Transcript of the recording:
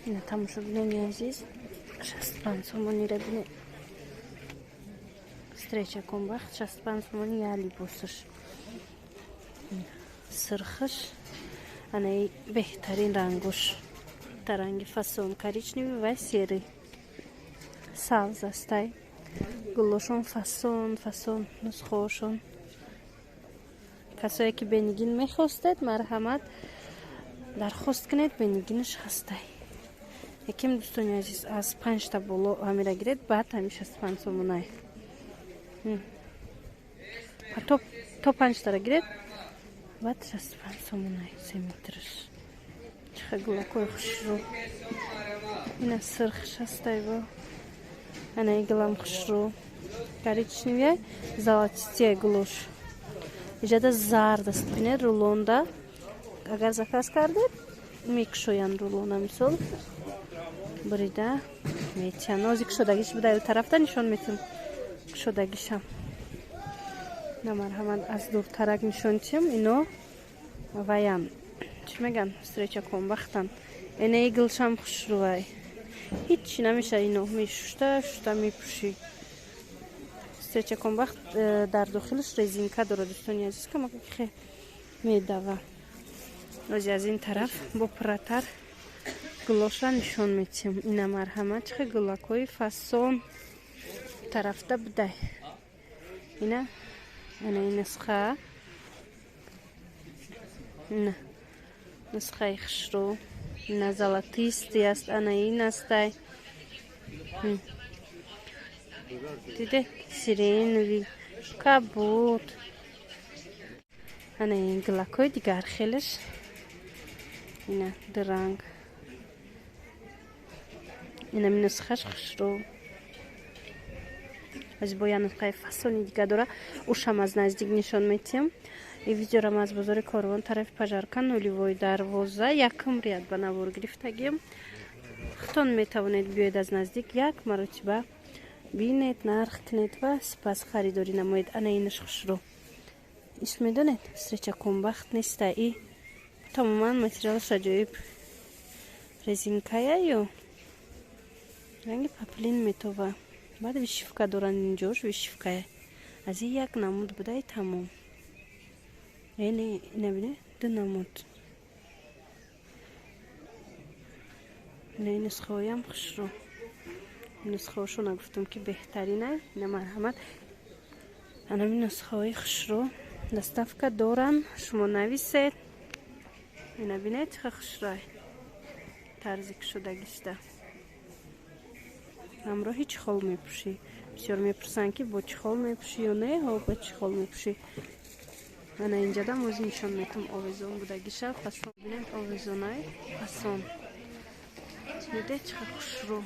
Ина, тамошобинони азиз, 65 сомонира бинед. Встреча комбахт 65 сомони я либосаш. Сирхаш, анаи беҳтарин рангош, ранги фасон, коричневый ва серый, сабз астай. Гулошон фасон фасон, нусхаошон. Касое ки бенигин мехостед, марҳамат, дархост кунед, бенигинаш ҳастай. Яким, дӯстони азиз, аз панҷта боло ҳамира гиред, баъд ҳами 65 сомонай. То панҷтара гиред, баъд 65 сомонай 3 метраш. Чиха гулакои хушрӯ! Ина, сирхш ҳастай, бо ана гулам хушрӯ, коричневый, золотистый гулош. Иҷада зард аст, бинед, рулонда. Агар заказ кардед, мекушоянд рулона, мисол, бурида метиҳанд. Нози кушодагиш буда, тарафта нишон метиҳам кушодагишам. На, марҳамат, аз дуртарак нишон тиҳам. Ино ваян, чӣ меган, встреча комбахтан. Энаи гулшам хушрӯвай, ҳичи намеша, ино мешушта шушта мепӯшӣ. Встреча комбахт дар дохилаш резинка дорад, дӯстони азиз, камакхе медава. Ози аз ин тараф бо пурратар гулоша нишон метиҳам. Ина, марҳамат, чихе гулакҳои фасон тарафта будай. Ина, ана ин нусха, ина нусхаи хушрӯ, ина золотистый аст, ана ин астай, диде, сиреневый, кабуд. Ана ин гулакҳои дигар хелаш, ина дуранг, инами нусхаш хушрӯ. Аз бо як нусхаи фасони дига дора, ушам аз наздик нишон метиҳам. И видеорам аз бозори Корвон, тарафи Пожарка, нулевой дарвоза, якум ряд ба навор гирифтагиам. Худтон метавонед биёед, аз наздик як маротиба бинед, нарх кунед ва сипас харидорӣ намоед. Ана инаш хушрӯ. Иш медонед, встреча комбахт неста, и тамоман материалаш аҷоиб, резинкая ё ранги поплин метова. Баъд вышивка доранд, инҷош вышивкая. Аз и як намуд будай, тамом. Эне, ина бине, ду намуд. Ина нусхаоям хушрӯ. Нусхаошо нагуфтам, ки беҳтарина. Ина, марҳамат, анами нусхаҳои хушрӯ, доставка доранд, шумо нависед. Ина бинед, чӣ хушрӯй, тарзи кушодагишда. Ҳамроҳи чехол мепӯшӣ. Бисёр мепурсанд, ки бо чехол мепӯшӣ ё не. Ҳо, бо чехол мепӯшӣ. Ана инҷадам ози нишон метам овезон будагиша, фасон. Бинед, овезонай фасон, диде, чӣ хушрӯ.